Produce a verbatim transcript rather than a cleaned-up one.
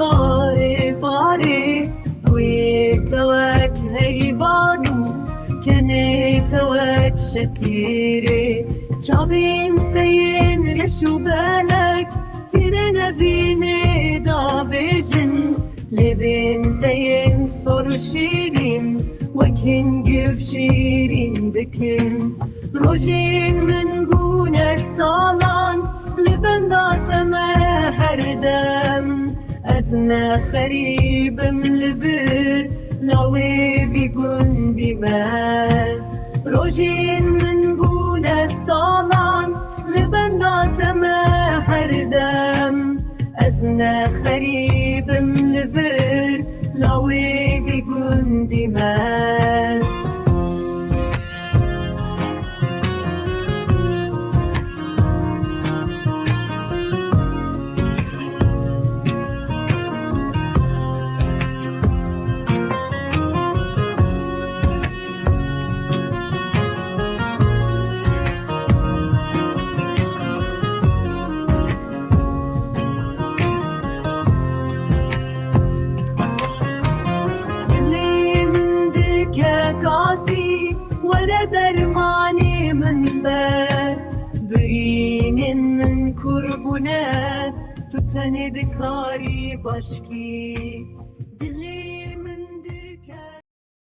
Varê varê wê te wek heyvan û kenê te wek şekîrê. Çavên te yên reş û belek tîrê nevînê davêjin. Lêvên te yên sor û şîrîn wek hingîv şîrîn dikin. Rojên min bûne salan li benda te me her dem. Ez ne xerîbim li vir lawê vî gundî mez. Rojên min bûne salan li benda te me her dem. Ez ne xerîbim li vir lawê vî gundî mez. Dilê min dike gazî, were dermanê min be. Birînên min kûr bûne, tu tenê dikarî başkî. Dilê min